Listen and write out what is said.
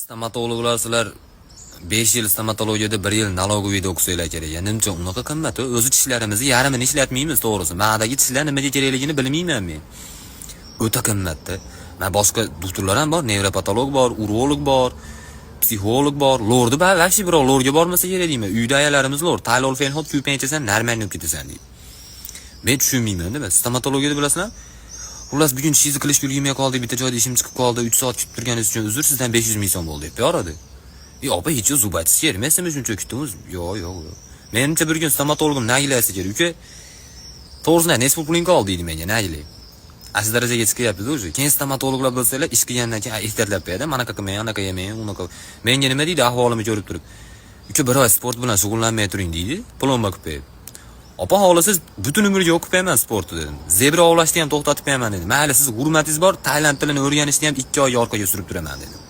Stomatologlar, sizlar 5 yil stomatologiyada, 1 yil налоговый da o'qisanglar kerak. Ya nimcha unaqa qimmat? O'zi tishlarimizni yarmini ishlatmaymiz, to'g'risi. Manadagi tishlar nimaga kerakligini bilmayman men. O'ta qimmatda. Man boshqa doktorlar ham bor, nevropatolog bor, urolog bor, psixolog bor, lordi ba, вообще birov lorga bormasa kerak deyman. Uyda ayollarimiz lor, Tylol Fenhot kuypang ichasan, нормально bo'lib ketasan deydi. Men tushunmayman-da, stomatologiyada bilasizlar. Xullas, bugun tishingizni qilishga ulgurmay qoldik, bitta joyda ishim chiqib qoldi, 3 soat kutib turganingiz uchun uzr, sizdan 500 ming so'm bo'ldi deb yoradi. E, opa, hech зубочистка kerak emasmi, shuncha kutdingiz? Yo'q, yo'q, yo'q. Menimcha, bir kun stomatologim naglasi kerak, uka. To'g'risini ayt, necha pul puling qoldi deydi menga, nagli. Shu darajaga chiqyapti уже. Keyin stomatologlar bo'lsalar, ish qilgandan keyin ehtiyotlab qo'yadi. Manaqa qilmang, anaqa yemang, unaqa. Menga nima deydi, ahvolimni ko'rib turib. Uka, bir oy sport bilan shug'ullanmay turing deydi, plomba qilib qo'yib. Opa, xohlasangiz butun umrga o'qib qo'yaman sportni dedim. Zebra ovlashni ham to'xtatib qo'yaman dedim. Mayli, siz hurmatingiz bor, Tailand tilini o'rganishni ham 2 oy orqaga surib turaman dedim.